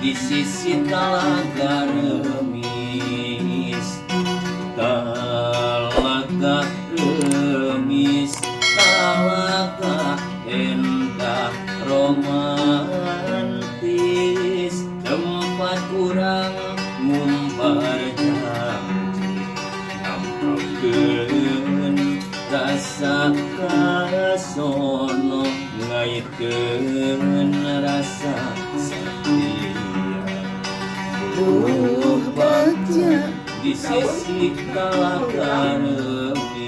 Di sisi Talaga Remis, Talaga Remis, talaga endah romantis, tempat urang ngumbar janji, ngamprokeun rasa kasono, ngaitkeun rasa setia. Duh, bagja. Di sisi Talaga Remis,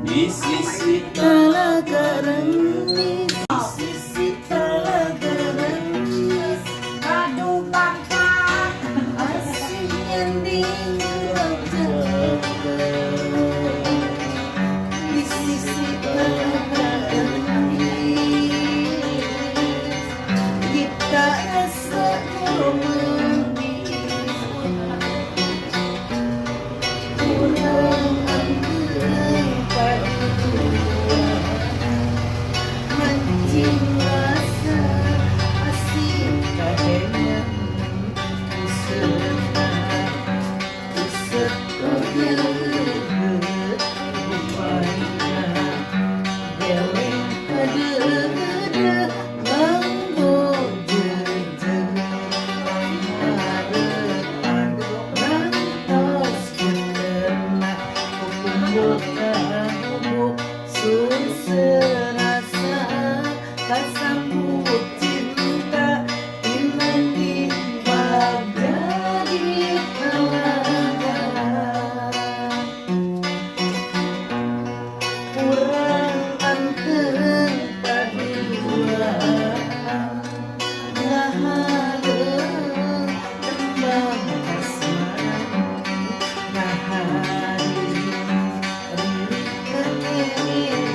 di sisi Talaga Remis, sisi Talaga Remis. Aduh, pangkat. Asih nyanding di sisi Talaga Remis, kita rasa romantis. Urang anteng padua, mancing rasa asih kahayang, useutna useut kageuleuh rupana, geleng kadeudeuh nganggo jeujeuh, ngarepan ngantos benerna, kukumpul kahubu serasa kasambut cinta tinandi bagja di talaga. Urang anteng padua, ngahaleuh tembang asmara, ngaharim riri kaeling.